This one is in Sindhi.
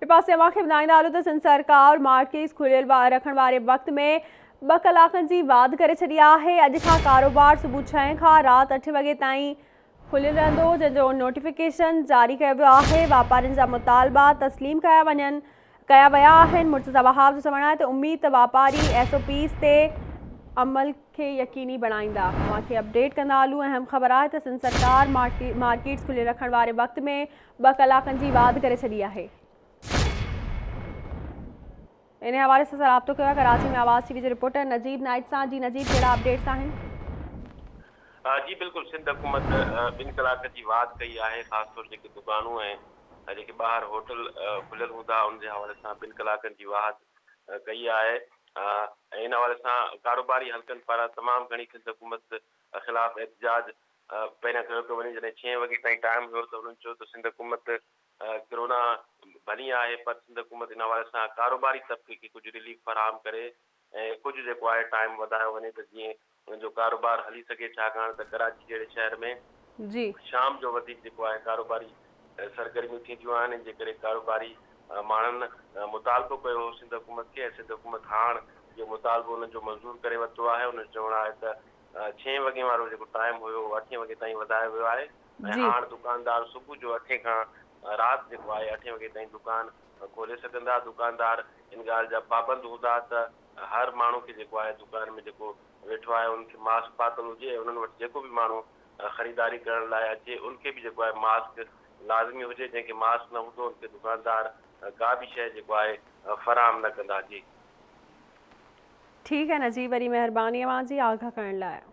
ٻئي پاسي اوهان کي ٻڌائيندا هلون ته سنڌ سرڪار مارڪيٽس کليل رکڻ واري وقت ۾ ٻه ڪلاڪن جي واڌ ڪري ڇڏي آهي، اڄ کان ڪاروبار صبح ڇهين کان رات اٺين وڳي تائين کليل رهندو، جنهن جو نوٽيفڪيشن جاري ڪيو ويو آهي، واپارين جا مطالبا تسليم ڪيا وڃن ڪيا ويا آهن، مرتضيٰ وهاب جو چوڻ آهي ته اميد ته واپاري ايس او پيز تي عمل کي يقيني بڻائيندا. اوهان کي اپڊيٽ ڪندا هلون اهم خبر آهي ته سنڌ سرڪار مارڪيٽس کليل رکڻ واري وقت ۾ ٻه ڪلاڪن جي واڌ ڪري ڇڏي آهي. ان حوالي سان رابطو ڪيو آهي ڪراچي ۾ آواز ٽي وي جي رپورٽر نجيب نائچ سان جي نجيب ڪهڙا اپڊيٽس آهن. جي بلڪل سنڌ حڪومت ٻن ڪلاڪن جي واڌ ڪئي آهي خاص طور جيڪي دڪانون ۽ جيڪي ٻاهر هوٽل کليل هوندا ان جي حوالي سان ٻن ڪلاڪن جي واڌ ڪئي آهي ۽ ان حوالي سان ڪاروباري حلقن پاران تمام گهڻي سنڌ حڪومت خلاف احتجاج پهريان ڪيو پيو وڃي جڏهن ڇهين وڳي تائين ٽائيم هيو ته انهن چيو ته سنڌ حڪومت ڪرونا ڀلي آهي پر سنڌ حڪومت ان حوالي سان ڪاروباري طبقي کي ڪجهه رليف فراهم ڪري ۽ ڪجهه جيڪو آهي ٽائيم وڌايو وڃي ته جيئن انهن جو ڪاروبار هلي سگهي ڇاڪاڻ ته ڪراچي جهڙي شهر ۾ جي. شام جو وڌيڪ جيڪو آهي ڪاروباري سرگرميون ٿينديون آهن ان جي ڪري ڪاروباري ماڻهن مطالبو ڪيو هو سنڌ حڪومت کي ۽ سنڌ حڪومت هاڻ اهو مطالبو انهن جو منظور ڪري ورتو آهي انهن جو چوڻ آهي ته ڇهين وڳي وارو جيڪو ٽائيم هيو اهو اٺين وڳي تائين وڌايو ويو آهي ۽ جي. هاڻ دڪاندار صبح جو اٺين کان رات جيڪو آهي اٺين وڳي تائين دڪان کولي سگهندا دڪاندار ان ڳالهه جا پابند هوندا ته هر ماڻهو کي جيڪو آهي دڪان ۾ جيڪو ويٺو آهي ان کي ماسڪ پاتل هجي ۽ انهن وٽ جيڪو به ماڻهو خريداري ڪرڻ لاء اچي ان کي به جيڪو آهي ماسڪ لازمي هجي جنهن کي ماسڪ نه هوندو ان کي دڪاندار ڪا به شيء جيڪو آهي فراهم نه ڪندا جي. ٺيڪ آهي نجيب وڏي مهرباني اوهان جي آگاهه ڪرڻ لاء.